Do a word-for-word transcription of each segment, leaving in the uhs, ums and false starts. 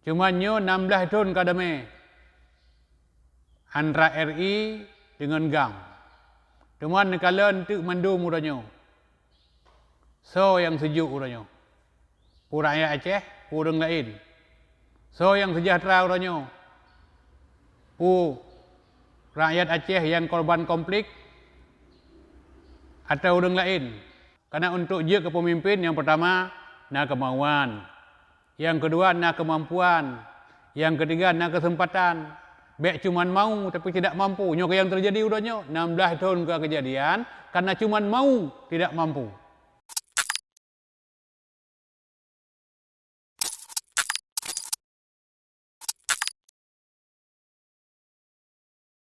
Teuma nyoe nam blaih thon ka damé antara R I deungon GAM. Teuma neukalon teuk mandum uroe nyoe. Soe nyang seujok uroe nyoe? Peue rakyat Aceh, peue ureuëng laén? Soe nyang seujahteura uroe nyoe? Peue rakyat Aceh nyang korban konflik, atawa ureuëng laén? Karena untuk jeuet keu peumimpin, nyang peurtama na keumauan, nyang keudua na keumampuan, nyang keutiga na keuseumpatan. Bék cuman mau tapi tidak mampu. Nyoe nyang teujadi uroe nyoe, nam blaih thon ka keujadian karena cuman mau tidak mampu.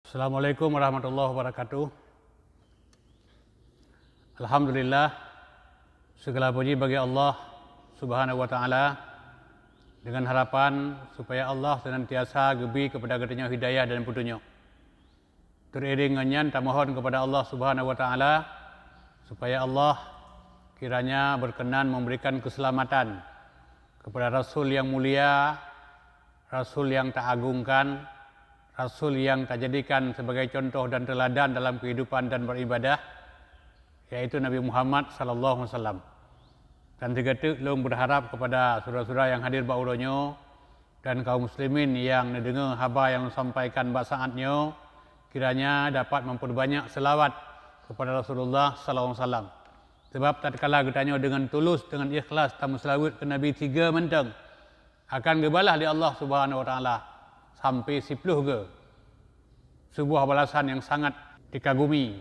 Assalamualaikum warahmatullahi wabarakatuh. Alhamdulillah, segala puji bagi Allah Subhanahu wa Ta'ala, dengan harapan supaya Allah senantiasa geubri kepada geutanyoe hidayah dan peutunyok. Teuiring ngon nyan, tamohon kepada Allah Subhanahu wa Ta'ala supaya Allah kiranya berkenan memberikan keselamatan kepada Rasul yang mulia, Rasul yang taagungkan, Rasul yang tajadikan sebagai contoh dan teladan dalam kehidupan dan beribadah, yaitu Nabi Muhammad sallallahu alaihi wasallam. Dan sigoe teuk lôn berharap kepada saudara-saudara yang hadir bak uroe nyoe dan kaum muslimin yang neudeungoe haba nyang lôn sampaikan bak saat nyoe, kiranya dapat memperbanyak selawat kepada Rasulullah sallallahu alaihi wasallam. Sebab tatkala geutanyoe deungon tulus, deungon ikhlas tameuseulaweuet keu Nabi tiga mantong, akan geubalah lé Allah Subhanahu wa Ta'ala sampai siploh goe. Sebuah balasan yang sangat dikagumi,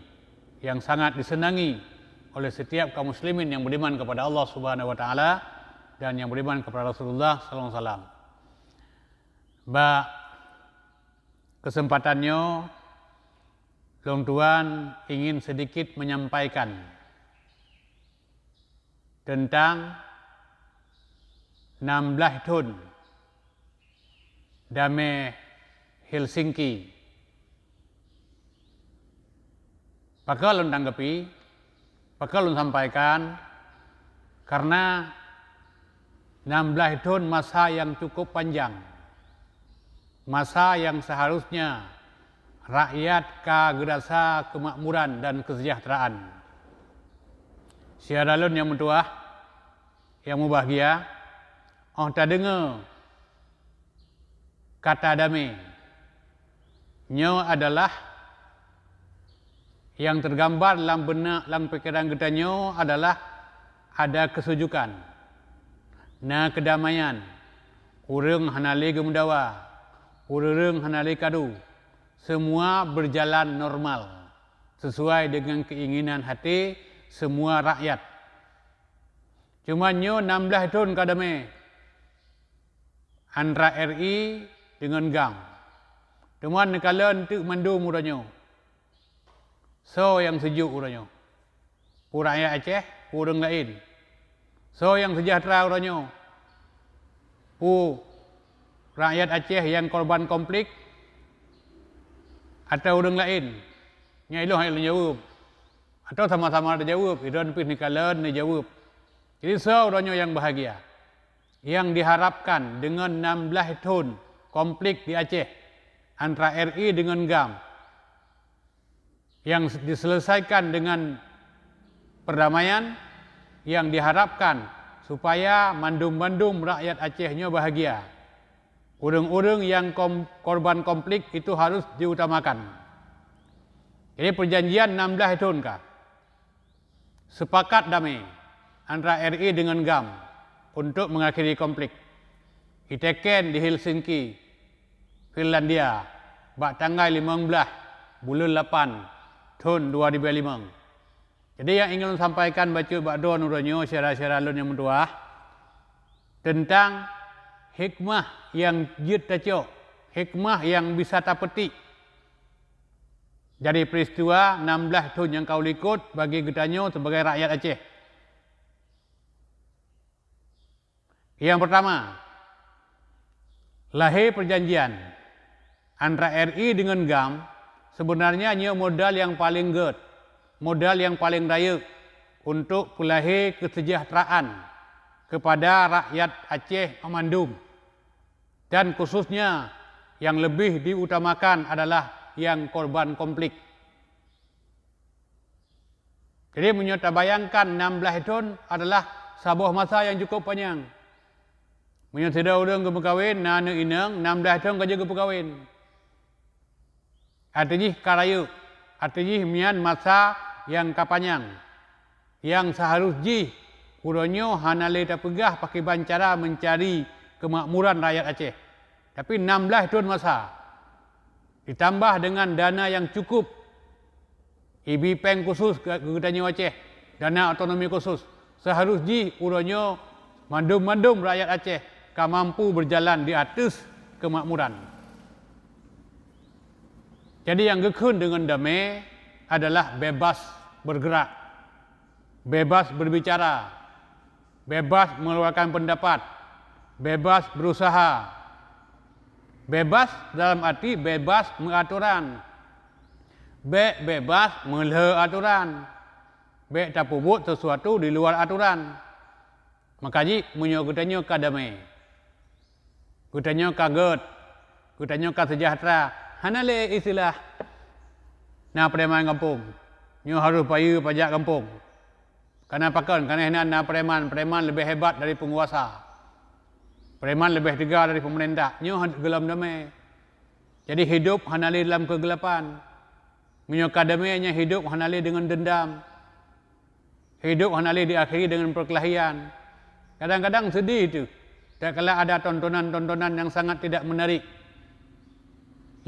yang sangat disenangi oleh setiap kaum muslimin yang beriman kepada Allah Subhanahu wa Ta'ala dan yang beriman kepada Rasulullah sallallahu alaihi wasallam. Bak kesempatan nyoe, lôn tuan ingin sedikit menyampaikan teuntang nam blaih thon damé Helsinki. Pakon lôn tanggapi, pakon lôn sampaikan, karena nam blaih thon masa nyang cukup panjang, masa nyang seharusnya rakyat ka geurasa keumakmuran dan keuseujahteuraan. Syedara lôn nyang meutuwah, nyang mubahgia, óh tadeungoe kata damé, nyoe adalah nyang teugambar lam beunak, lam pikeran geutanyoe adalah ada keusujukan, na keudamaian, ureuëng hana lé geumeudawa, ureuëng hana lé kadu, semua berjalan normal sesuai dengan keinginan hati semua rakyat. Cuma nyoe nam blaih thon ka damé antara R I deungon GAM. Teuma neukalon teuk mandum uroe nyoe. Soe nyang seujok uroe nyoe? Peue rakyat Aceh, peue ureuëng laén? Soe nyang seujahteura uroe nyoe? Peue rakyat Aceh nyang korban konflik, atawa ureuëng laén? Nyan ilôn hana lôn jaweueb. Atawa sama-sama tajaweueb, idon pih neukalon neujaweueb. Jadi soe uroe nyoe nyang bahagia? Nyang diharapkan deungon nam blaih thon konflik di Aceh antara R I deungon GAM yang diselesaikan dengan perdamaian, yang diharapkan supaya mandum-mandum rakyat Aceh nyoe bahagia. Ureuëng-ureuëng nyang kom-, korban konflik itu harus diutamakan. Jadi perjanjian nam blaih thon ka. Sepakat damé antara R I deungon GAM untuk mengakhiri konflik. Iteken di Helsinki, Finlandia, bak tanggai limong blaih buleuen lapan thon dua ribu limong. Jadi nyang ingin lôn sampaikan bacut bak droeneuh uroe nyoe, syedara-syedara lôn nyang meutuwah, teuntang hikmah nyang jeuet tacok, hikmah nyang bisa tapeutik dari peristiwa nam blaih thon nyang ka u likot bagi geutanyoe sibagai rakyat Aceh. Nyang peurtama, lahé peujanjian antara R I deungon GAM, seubeunarnya nyoe modal nyang paleng gét, modal nyang paleng rayeuk untuk peulahé keuseujahteuraan keupada rakyat Aceh mandum. Dan khususnya yang lebih diutamakan adalah yang korban konflik. Jadi meunyoe tabayangkan enam belas thon adalah saboh masa nyang cukup panyang. Meunyoe sidroe ureuëng geumeukawen na aneuëk inong, enam belas thon ka jeuet geupeukawen. Até jih ka rayeuk, até jih nyan masa nyang ka panyang, nyang seuharus jih uroe nyoe hana lé tapeugah pakriban cara meuncari keumakmuran rakyat Aceh. Tapi enam belas thon masa, ditambah dengan dana nyang cukup, ibi péng khusus keu geutanyoe Aceh, dana otonomi khusus, seuharus jih uroe nyoe mandum-mandum rakyat Aceh ka mampu beujalan di ateueh keumakmuran. Jadi nyang geukheun deungon damé adalah bebas bergerak, bebas berbicara, bebas mengeluarkan pendapat, bebas berusaha. Bebas dalam arti bebas meuatoran. Bék bebas meulhée atoran. Bék tapeubuet sesuatu di luar atoran. Maka jih meunyoe geutanyoe ka damé, geutanyoe ka gét, geutanyoe ka seujahteura, hana lé istilah na preman gampông. Nyoe harôh payeue pajak gampông. Kana pakon? Kana hinan na preman, preman leubeh hebat dari peunguasa. Preman leubeh teuga dari peumeurintah. Nyoe gohlom damé. Jadi hidup hana lé dalam keugelapan. Meunyoe ka damé nyan hidup hana lé deungon deundam. Hidup hana lé diakhiri deungon peurkelahian. Kadang-kadang seudeh teuh tatkala ada tontonan-tontonan nyang sangat tidak menarik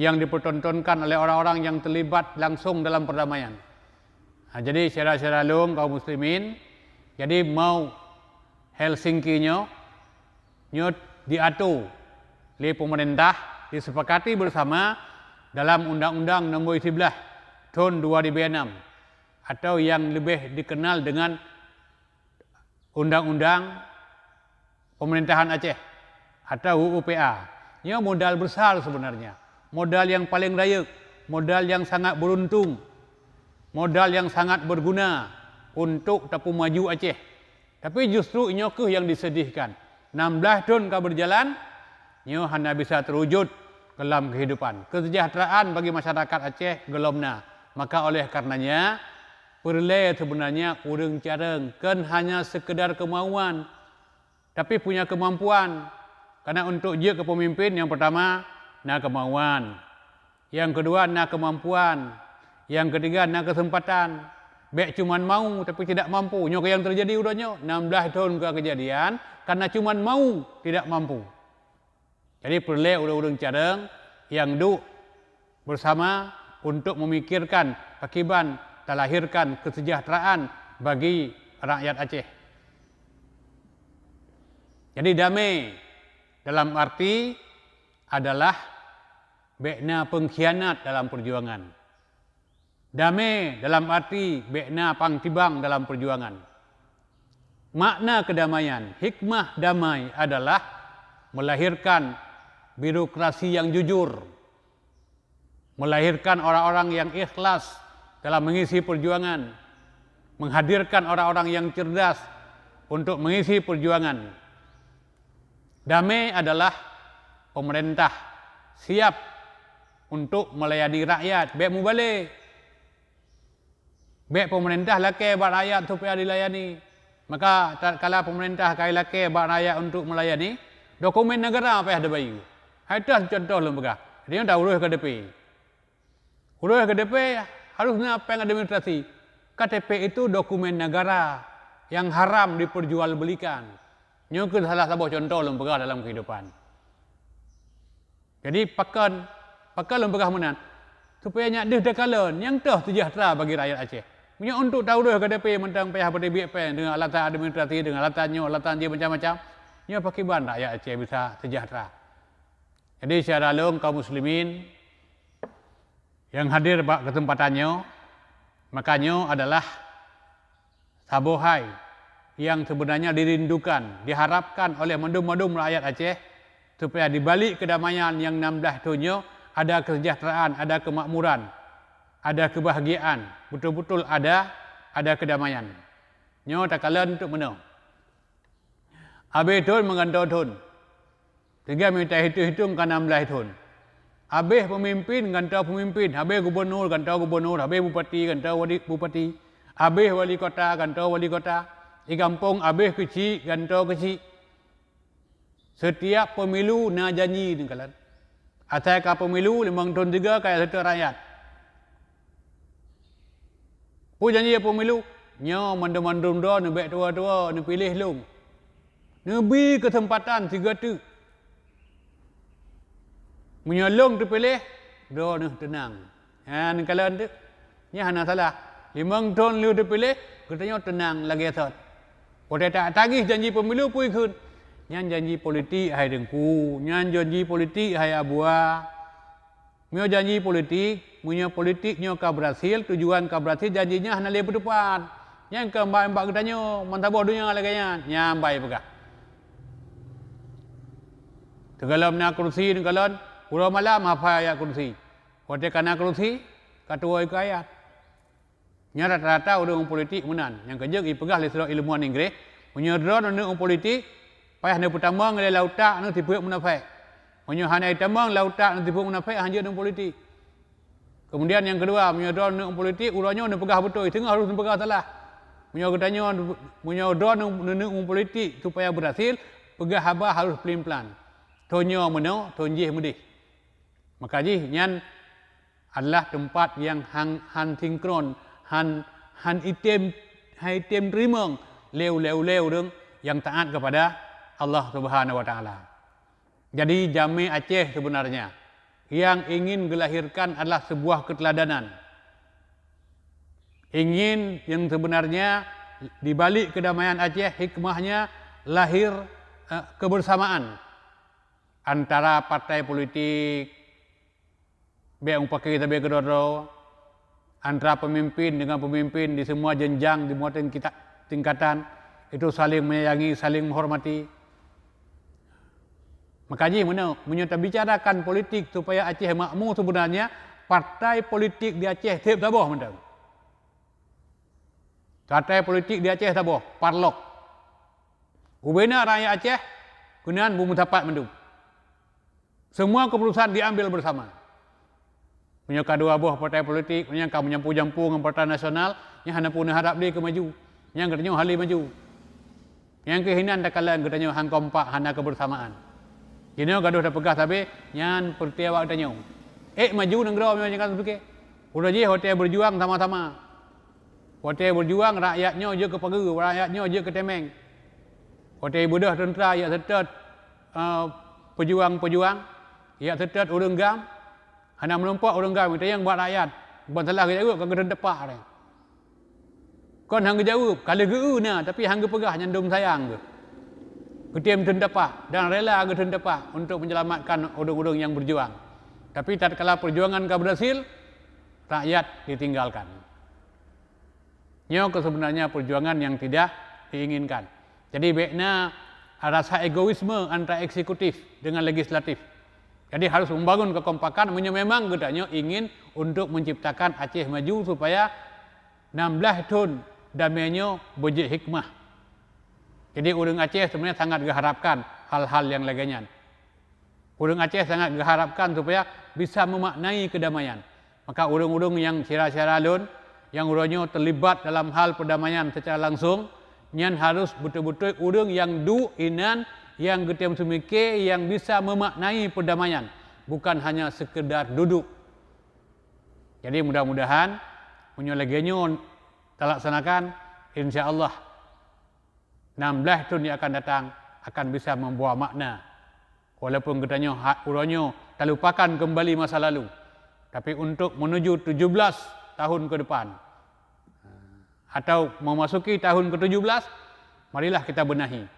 yang dipertontonkan oleh orang-orang yang terlibat langsung dalam perdamaian. Ha, jadi syedara-syedara lôn kaum muslimin, jadi mau Helsinki nyoe, nyoe diatur lé peumeurintah, disepakati bersama dalam Undang-Undang Nombor siblaih thon dua ribu enam atau yang lebih dikenal dengan Undang-Undang Pemerintahan Aceh atau U U P A. Nyoe modal besar sebenarnya, modal yang paling rayeuk, modal yang sangat beruntung, modal yang sangat berguna untuk tapeumaju Aceh. Tapi justru nyoe kheueh yang disedihkan. Enam belas thon ka berjalan, nyoe hana bisa terwujud dalam kehidupan. Kesejahteraan bagi masyarakat Aceh gohlom na. Maka oleh karenanya, peureulée sebenarnya ureuëng careueng, kon hanya sekedar kemauan, tapi punya kemampuan. Karena untuk jeuet keu pemimpin, yang pertama na kemauan, yang kedua na kemampuan, yang ketiga na kesempatan. Bék cuman mau tapi tidak mampu. Nyoe yang terjadi uroe nyoe, enam belas thon ka kejadian karena cuman mau tidak mampu. Jadi peureulée ureuëng-ureuëng careueng nyang duek bersama untuk memikirkan pakiban talahirkan kesejahteraan bagi rakyat Aceh. Jadi damé dalam arti adalah bék na pengkhianat dalam perjuangan. Damé dalam arti bék na pang tibang dalam perjuangan. Makna kedamaian, hikmah damai adalah melahirkan birokrasi yang jujur, melahirkan orang-orang yang ikhlas dalam mengisi perjuangan, menghadirkan orang-orang yang cerdas untuk mengisi perjuangan. Damé adalah pemerintah siap untuk melayani rakyat, bék mubalé. Bék pemerintah lakée bak rakyat supaya dilayani. Maka tatkala pemerintah ka lakée bak rakyat untuk melayani, dokumen negara payah dibayeue. Hai toh contoh lôn peugah. Jadi nyoe ta ureuëh K T P. Ureuëng K T P harus na péng administrasi. K T P itu dokumen negara yang haram diperjualbelikan. Nyoe kheueh salah saboh contoh lôn peugah dalam kehidupan. Jadi pakon, pakon lôn peugah meunan? Supaya nyak deuh takalon nyang toh sejahtera bagi rakyat Aceh. Meunyoe untuk ta ureuëh K T P mantong payah beuteubiet péng deungon alasan administrasi, deungon alasan nyoe, alasan jih macam-macam, nyoe pakiban rakyat Aceh bisa sejahtera. Jadi syedara lôn kaum muslimin, nyang hadir bak keuseumpatan nyoe, maka nyoe adalah saboh hai nyang seubeunarnya dirindukan, diharapkan oleh mandum-mandum rakyat Aceh, supaya di balik keudamaian nyang nam blaih thon nyoe ada keuseujahteuraan, ada keumakmuran, ada keubahgiaan, beutôi-beutôi ada, ada keudamaian. Nyoe takalon untuk meunoe. Abéh thon meugantoe thon, Teuga mita hitung-hitung ka nam blaih thon. Habéh peumimpén gantoe peumimpén, habéh gubunur gantoe gubunur, habéh bupati gantoe wali bupati, habéh wali kota gantoe wali kota, di gampông habéh keuchik gantoe keuchik. Seutiap pemilu na janji neukalon. Asai ka pemilu limong thon teuga ka seutôt rakyat. Peue janji pemilu? Nyoe mandum-mandum droe neubèk tuwoe-tuwoe neupiléh lôn. Neubi keuseumpatan sigoe teuk. Meunyoe lôn teupiléh, droeneuh teunang. Ha, neukalon teuk. Nyan hana salah. Limong thon lheueh teupiléh, geutanyoe teunang lagèe sot. Watèe ta-, tagih janji pemilu peue kheun? Nyan janji politik hai Teungku, nyan janji politik hai Abua. Meunyoe janji politik, meunyoe politik nyoe ka beurhasil, tujuan ka beurhasil, janji nyan hana lé peutupat. Nyan keuh bak, bak geutanyoe, meusaboh donya lagèe nyan, nyan bai peugah. Teugalom na kursi neukalon, uroe malam hafai ayat kursi. Watèe ka na kursi, ka tuwoe keu ayat. Nyan rata-rata ureueng politik meunan, nyang keujeuet jipeugah lé sidroe ileumwan Inggréh, meunyoe droeneuh neueu politik, payah neupeutamong lé lam utak neuh sifeuet munafék. Meunyoe hana jitamong lam utak neuh sifeuet munafék, hanjeuet neueu politik. Keumudian nyang keudua, meunyoe droeneuh neueu politik, uroe nyoe neupeugah beutôi, teungoh harôh neupeugah salah. Meunyoe geutanyoe, meunyoe droeneuh neueu politik supaya beurhasil, peugah haba harôh plin-plan. Thon nyoe meunoe, thon jéh meudéh. Maka jih nyan adalah teumpat nyang han, han sinkron, han, han item, han item teurimong lé ulèe-ulèe ureueng nyang taat keupada Allah Subhanahu wa Taala. Jadi, jamé Aceh sebenarnya yang ingin geulahirkan adalah sebuah keteladanan. Ingin yang sebenarnya di balik kedamaian Aceh, hikmahnya lahir, eh, kebersamaan antara partai politik, bèk mupake sabe keudroe-droe, antara pemimpin dengan pemimpin di semua jenjang, di semua tingkita-, tingkatan, itu saling menyayangi, saling menghormati. Maka jih meunoe, meunyoe tabicarakan politik supaya Aceh makmu, sebenarnya partai politik di Aceh seb saboh mantong. Partai politik di Aceh saboh, parlok. Ubena rakyat Aceh keunan beumeusapat mandum. Semua keputusan diambil bersama. Meunyoe ka dua boh partai politik, meunyoe ka meujampu-jampu ngon Partai Nasional, nyan hana peue neuharab lé keu maju. Nyan geutanyoe hana lé maju. Nyang keuh inan takalon geutanyoe han kompak, hana kebersamaan. Jinoe gadoh tapeugah sabe, nyan peureuté awak geutanyoe. Ék maju nanggroe meunyoe jangan seupike. Uroe jih watèe beujuang sama-sama. Watèe beujuang, rakyat nyoe jeuet keu pageue, rakyat nyoe jeuet keu teuméng. Watèe beudôh teuntra jak seutôt, eh, peujuang-peujuang, jak seutôt ureueng GAM, hana meurumpok ureueng GAM, tanyong bak rakyat, ban salah geujaweueb ka geutheun teupak. Kon han geujaweueb, ka lheueh geu-eu na, tapi han geupeugah nyan dum sayang geuh. Geutem theun teupak dan rela geutheun teupak untuk menyelamatkan ureueng-ureueng nyang beujuang. Tapi tatkala peujuangan ka beurhasil, rakyat ditinggalkan. Nyoe keuh sebenarnya perjuangan yang tidak diinginkan. Jadi, bèk na rasa egoisme antara eksekutif dengan legislatif. Jadi, harus membangun kekompakan meunyoe memang geutanyoe ingin untuk menciptakan Aceh maju supaya nam blaih thon damé nyoe beujeuet hikmah. Jadi, ureueng Aceh sebenarnya sangat geuharapkan hal-hal nyang lagèe nyan. Ureueng Aceh sangat geuharapkan supaya bisa memaknai keudamaian. Maka ureueng-ureueng nyang syedara-syedara lôn nyang uroe nyoe teulibat dalam hal peudamaian seucara langsong, nyan harôh beutôi-beutôi ureueng nyang duek inan, nyang geutem seumike, nyang bisa memaknai peudamaian, bukan hanya sekedar duduk. Jadi, mudah-mudahan meunyoe lagèe nyoe talaksanakan, insya Allah nam blaih thon nyang akan datang akan bisa membawa makna. Walaupun geutanyoe ha-, uroe nyoe talupakan keumbali masa lalu, tapi untuk menuju tujuh belas tahun ke depan, atau memasuki tahun ketujuh belas, marilah kita benahi.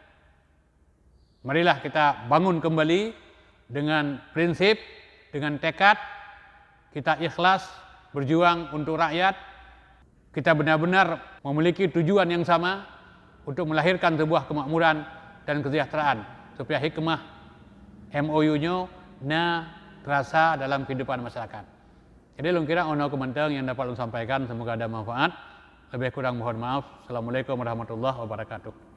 Marilah kita bangun kembali dengan prinsip, dengan tekad, kita ikhlas berjuang untuk rakyat, kita benar-benar memiliki tujuan yang sama untuk melahirkan sebuah kemakmuran dan kesejahteraan, supaya hikmah M O U nyoe na terasa dalam kehidupan masyarakat. Jadi, lôn kira 'oh noe keuh mantong nyang dapat lôn sampaikan, semoga ada manfaat. Lebih kurang mohon maaf. Assalamualaikum warahmatullahi wabarakatuh.